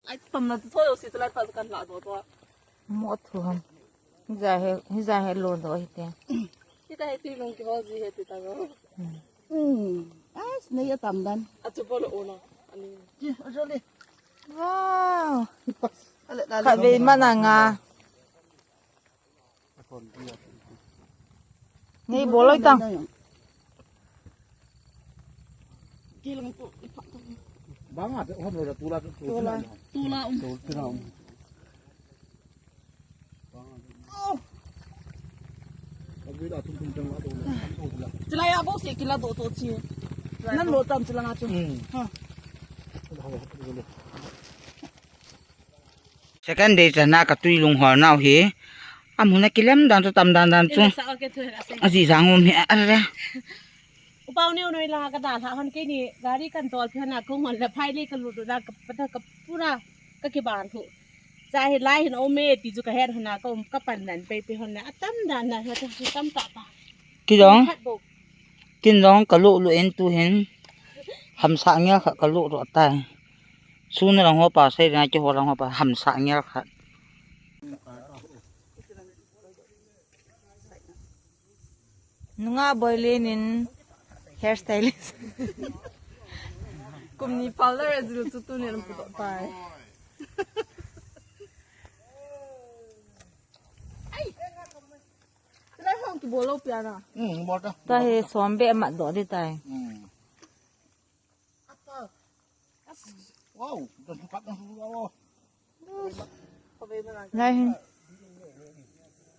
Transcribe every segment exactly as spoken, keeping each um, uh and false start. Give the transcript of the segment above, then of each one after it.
Ai, pam na tu thoi o si tu lai pa kan la do to. Mo thu ham. Hija he, hija he lo do hi te. Hita he ti long ki ho ji he ti ta go. Hmm. Hmm. Ai, nei atam dan. A chu bol o na. Ani. Ji, a jo le. Wow. Ale, ale. Kha ve ma na nga. Nei bol loi tang. Bang a, hom lo da tula, tula. Tula um. Tula um. Chilai a bo se kila do to chi. Nan lo tam chila nga chu. Hmm. Ha. Second day chana ka tui lung hol nau hi. Amun a kilem dan chu tam dan dan chu. Aji jang um hi a re. Upau neo noi la ka da la hon ke ni gari kan tol phi na ko ngon la phai le ka lut la ka pata ka pura ka kiban thu. Cha hi lai hin o me ti chu ka het hon na ka um ka pan dan pe pe hon na atam dan na ha ta tam ta ta. Ki dong. Khat bo. Kin dong ka lu lu en tu hin. Hamsa ngel kha ka lu ro tai. Sun rang ho pa, sei rang ki ho rang ho pa, hamsa ngel khat. Nunga Boilen in hairstylist. Kum ni parlour a jil chu tuni lam pu tai. Ai. Lai hong ki bol lo pia na. Hmm, bol ta. Ta he som be ma do de tai. Hmm. Wow, dah sukat dah sukat. Lai hin.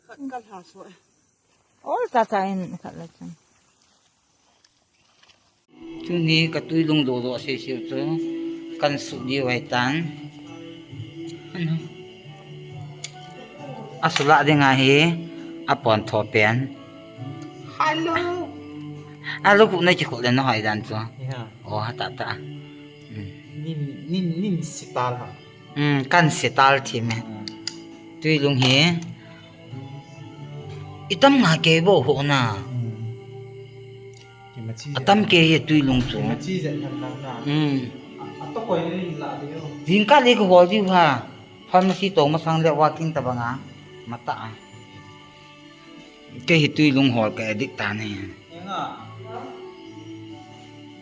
Khat ka lha suh. Ol cha cha in khat la chan. Tuni ka tui lung do do se se chu kan su di wai tan. Ano. A sula ding ahi a pon tho pen. Hello. Hello, khu na ki khu le na hoi dan chu. Ya. Oh, ha ta ta. Hmm. Nin, nin, nin sital ha. Hmm, kan sital thi me. Hmm. Tui lung hi. Itam nga ke bo ho na. Hmm. Kimachi. Atam ke hi tui lung chu. Kimachi jen kan lang na. Hmm. A, a to koi le la de yo. Jing ka le ko ho di ha. Pharmacy to masang le walking ta banga. Mata a. Kei hi tui lung hol ka addict ta ne. Nga.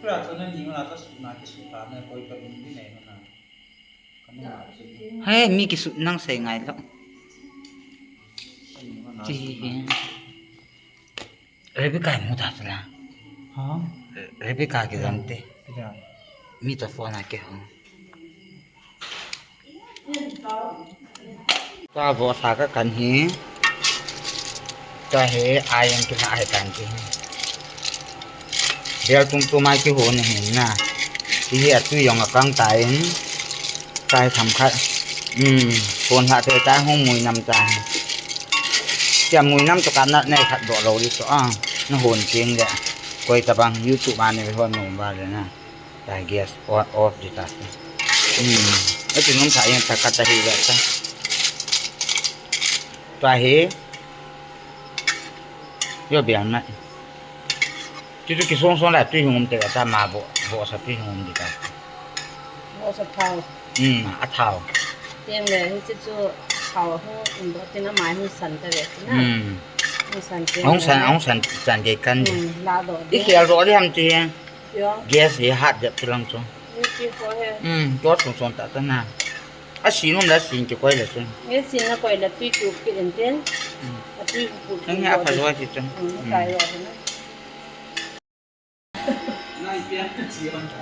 Pra to na ni na ta su na ki su ta na koi ka lung di nei na. Ka nu na. He, mi ki su nang sei ngai lo. Ti hi. Rebecca mu ta la. Ha? Rebecca ki dam te. Ki dam. Mi to phone a ke ho. Tua vohsa ka kan hi. Tua hi a yang kila a hi tan ki hi. Bel tum tum a kihon hi na. Ti hi a tui jong a kang ta in. Tua hi tham khat. Um, hon hla te ta hung mui nam ta hi. Tia mui nam to ka nat nei khat doh lo di to a. Na hon ting le. Koi tabang YouTube a nei hon nom ba le na. Ta gas on off di ta. Hmm. Ati nom sa yang ta kata hi ta. Ta hi. Yo bian na. Ti tu ki song song la tui hung um te ta ma bo bo sa tui hung um di ta. Bo sa thao. Hmm, a thao. Tiang le hi chu chu thao hu um do ti na mai hu san ta ve ti na. Hmm. Hu san ti. Hu san, hu san chan ge kan di. Hmm, la do. I khel ro di ham ti. Gas hi hat dep ti lang chu. Ni ti ko he. Hmm, tua sung sung ta ta na. A si nom la si ki koi la chu. Ni si na koi la tui tu ki en tin. Hmm. A tui pu. Nang ha pa zo ti chu. Hmm, kai ro na.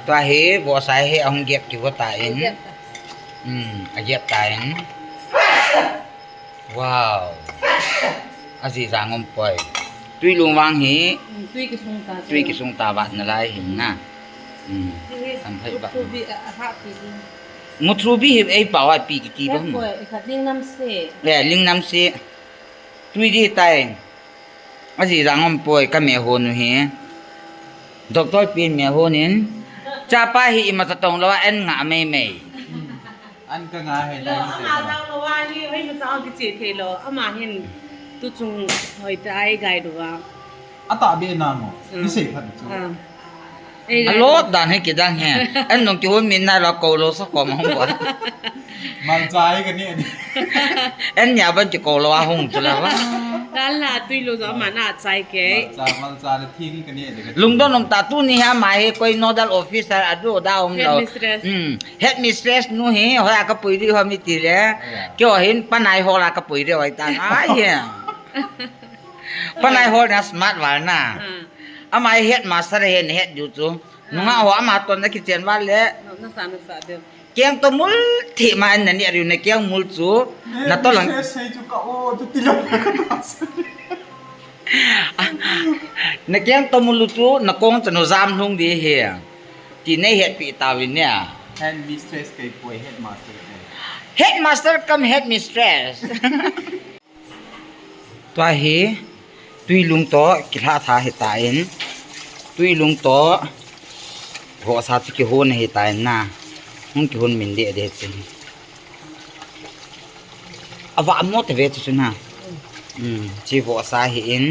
Tua hi, vohsa hi ahung gep ki vo ta in. Gep ta. Hmm, a gep ta in. Wow. Aji jang um poi. Tui lung vang hi. Hmm, tui ki sung ta. Tui ki sung ta vat na lai hin na. Hmm. Ti hi, am phai ba. Muthu bi, a, a, ha ti hi. Muthu bi hi ei pa wa pi ki ti ba. Ei poi, ei khat ling nam se. Le, ling nam se. Tui di tai. Aji jang um poi ka me hon u hi. Doctor pin me hon in. Chapa hi ima cha tong lo a en nga mei mei. An ka nga he lai. Lo, ama jang lo wa hi, hoi ma cha ki che thei lo. Ama hin tu chung hoi ta ai gai do wa. Ata be na mo. Mm. Ni sei phat chu. Ah. Ei, a lot dan hi kidang hi. An nung kihon min nai lo ko lo sa ko ma hung ko. Malcha hi ka ni ani. An nia ban ki ko lo a hung chu la ba. Dan la tui lo zo ma na chai ke. Malcha, malcha le thing ka ni ani. Lungdon um ta tuni hi ama hi koi nodal officer a du da um lo. Headmistress. Hmm. Headmistress nu hi hoi a ka pui di ho mi ti le. Kio hin panai ho la ka pui di hoi ta. Ai hi. Panai hol na smart val na. Ah. Ama headmaster he ne head du chu. Ah. Nunga ho ama ton na kichen val le. Na, na sa, na sa de. Keng to mul thi ma na ni ariu ne keng mul chu. Na to lang. Sei chu ka o tu ti lo. Na keng to mul chu na kong chu no jam hlung di he. Ti nei het pi ta vin ne. Headmistress kei poi headmaster kei. Headmaster cum headmistress. Tua hi, tuilung to, kilha tha hi ta in. Tuilung to, vohsa chu kihon hi ta in na. Hung kihon min de de chu. Ava mo te ve chu na. Hmm, chi vohsa hi in.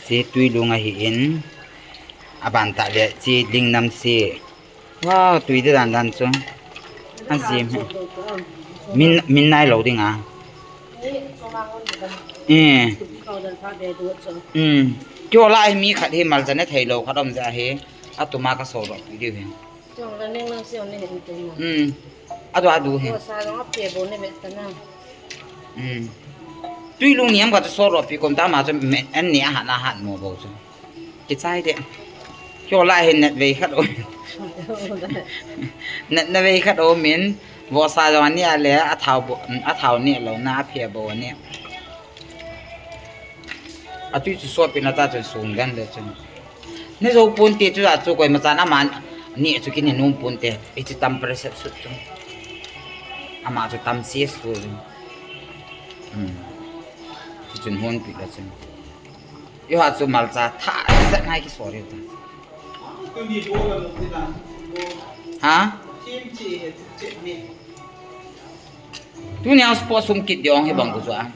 Chi tuilung a hi in. Aban ta le, chi lingnam si. Wow, tui de dan dan chu. An jim hi. Min, min nai lo ding a. Eh. Hmm. Kio lai mi khat hi malcha ne thei lo khat om ja hi. Atuma ka so lo pi diu hi. Hmm. Adu adu hi. Hmm. Tuilung niam ka so lo pi kom ta ma chu me, an ni a hat na hat mo bo chu. Kichai de. Kio lai hin net vei khat o. Net na vei khat o min. Vohsa jong ani a le a thau bo, a thau ni lo na a phe bo ni. A tui chu so pi na ta chu sung gan le chu. Ne zo pun ti chu a chu koi ma chan a man ni chu kin ne num pun te. I chu tam pressure sut chu. Ama chu tam si su. Hmm. Chu chun hon pi la chu. Yo ha chu malcha tha set nai ki sorry ta. Ha? Tuni ang sport sum kit diong hi bang ku chu a. Ah.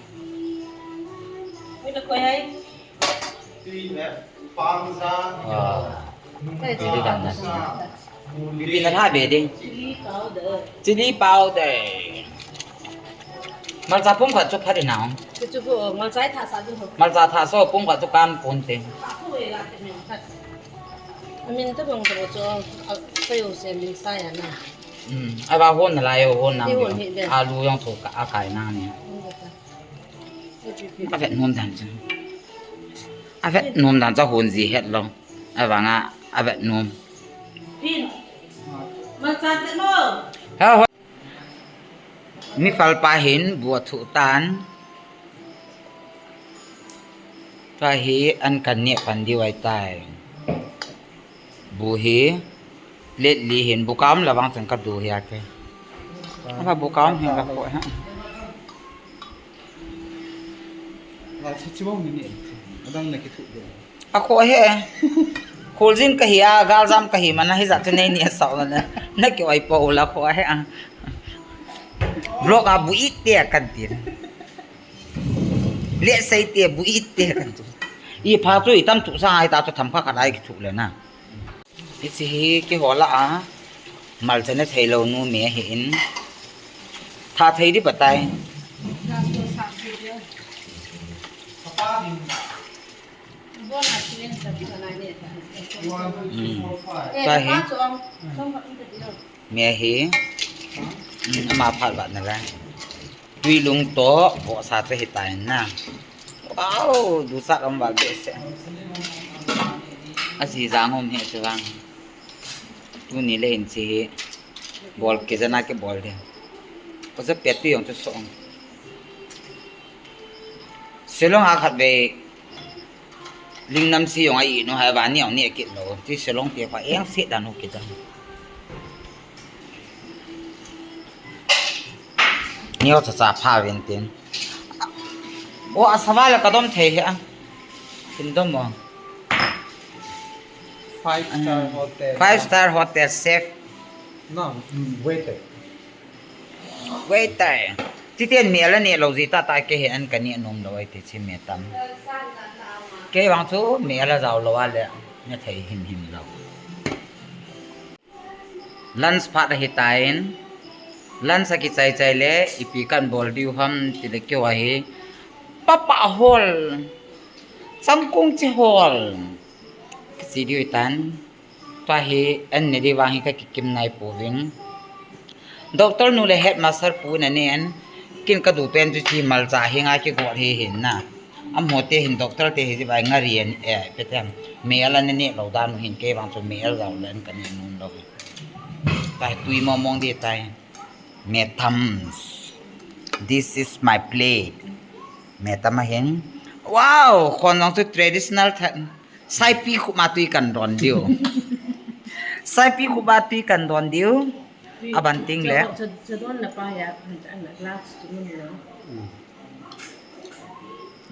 Ti di dan dan. Ipi na tha be ding. Chili powder. Chili powder. Malcha pum khat chu phat in nang. Chu chu, malcha tha sa chu. Malcha tha so pum khat chu kam pun te. Amin ta bang ta chu, a, sa yo se min sa ya na. Hmm, a va hon na la yo hon na. Alu yong chu ka, a kai na ni. A vet nom dan chu. A vet nom dan chu hon ji het lo. A vang a, a vet nom. Pin. Malcha te mo. Ha, ho. Mi fal pa hin bu a thu tan. Tua hi an kan ne pan di wai tai. Bu hi. Let li hin bu kam la vang chang ka du hi a ke. Aba bu kam hin la ko ha. La chu chu ni ni. Adang na ki thu de. A kho he. Kholjin ka hi a, galjam ka hi mana hi ja chu nei ni a sao na. Na ki oi po la kho he a. Vlog a bu it te kan tin. Le sei te bu it te kan tu. I pha chu i tam tu sa ai ta chu tham kha kha lai ki thu le na. Hiche hi kihol a, malcha ne thei lou nu me hi in. Tha thei di batai. Hmm. Ta hi. Me hi. Hmm, ama phat ba na la. Tuilung to, vohsa chu hitai na. Wow, dusat um val behseh. Aji jang um hi chu vang. Tuni le hin chi hi. Bol ke jana ke bol de. Ko sa pet tu jong chu so. Shillong a khat ve. Lingnam si jong a i nu hai vani jong ni a kit lo. Ti Shillong ti pa eng si dan u kit dan. Ni o cha cha pha vin tin. O a sawa la ka dom thei he a. Tin dom mo. Five star hotel. Five star hotel chef. No, mm, waiter. Waiter. Chiten mi ala ne lo ji ta ta ke he an ka ni nom lo ai te chi me tam. Ke wang chu mi ala jao lo a le ne thei him him lo. Lunch phat ahi tan. Lunch akichai chai le, ipi kan bol diu ham ti le keiho hi. Papa hol. Changkong chi hol. Kachi diu tan. Tua hi, an ne di vang hi kakikim nai pouving. Doctor nu le headmaster pu in anen, ken kadu pen chu chi malcha hi nga kigot hi hin na. Amaho te hin doctor te hi ji vai nga rian e, petem. Mel an ne lou dan hin kei vang chu mel lou len ka ne nun lou. Tai tui mong mong di tai. Me tam. This is my plate. Me tam ahin. Wow, khon jong chu traditional that. Saipi khup ma tui kan don diu. Saipi khup ma tui kan don diu. Aban ting le. Cha, cha, cha don na pa ya, an, an glass tu mun lo.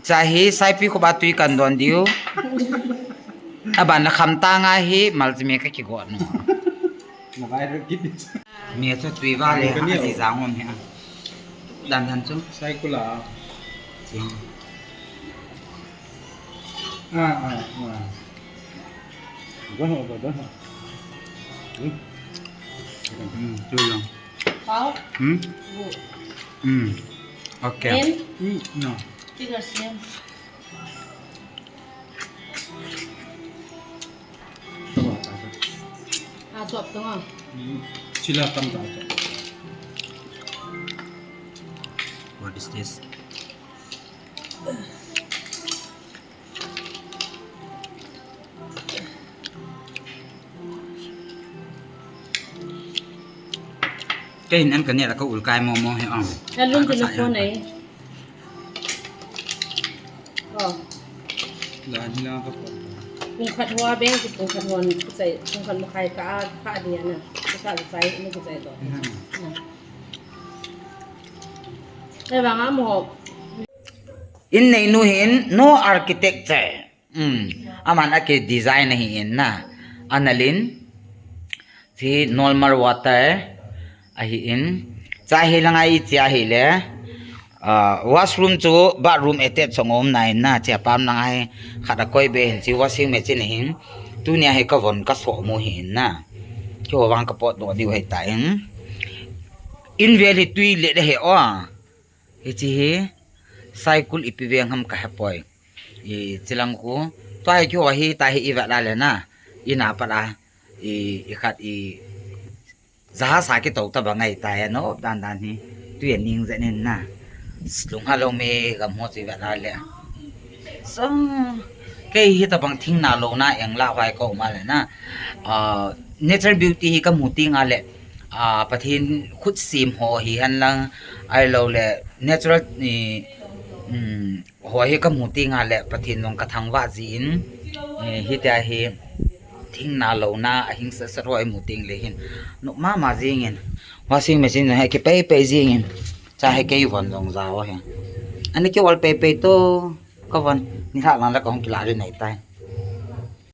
Cha hi saipi khup ma tui kan don diu. Aban na kham ta nga hi mal chi me ka kigot nu. Na vai ro kit. Me chu tui va le ha ji jang om he a. Dan han chu. Saikul a. Jing. Ah, ah, ah. Go ho, go, go ho. Hmm. Hmm, tui jong. Pao. Hmm? Gu. Hmm. Okay. Em? Hmm, no. Tiga siam. Ah, chop tong ah. Hmm. Sila tam ta chop. What is this? Kei hin an ka ne la ka ul kai mo mo he ong. Alun tu nu phone nei. Oh. La ni la ka phone. Pung khat hoa beng ki pung khat hoa ni ku sai pung khat ma khai ka a ka dia na. Ku sa sai ni ku sai to. Na. Ei vang a mo. In nei nu hin no architecture. Um, aman aki design ahi in na. Analin. Chi normal water ahi in. Cha hi langa i chia hi le. Ah, washroom chu bathroom attached song om na in na. Chia pam langa hi khat a koi be hin chi washing machine hin. Tunia hi ka von ka so mu hi in na. Keiho vang ka pot no diu hi ta in. In vel hi tui le de he o. Hichi hi Saikul ipi veng ham ka hepoi. I chilang khu. Tua hi keiho hi ta hi i vet la le na. I na pa la. I, i khat i jaha sa ki to ta ba ngai ta ya no dan dan hi. Tui a ning zen in na. Slung ha lo me gam ho chi vet la le. So, kei hi ta bang thing na lo na eng la vai ko ma le na. Ah, natural beauty hi ka mu ti nga le. Ah, Pathen khut sim ho hi han lang ai lo le natural ni, um, Ho hi ka mu ti nga le Pathen jong ka thangvah jin, eh, hitia hi thing na lo na a hing sat sat ho i mu ting le hin. Nop mama jing in. Washing machine jong hi kipei pei jing in. Cha hi kei von jong ja o hi. Ani ki ol pei pei to ka von. Ni lha lang le ka hung kila ri nei tai.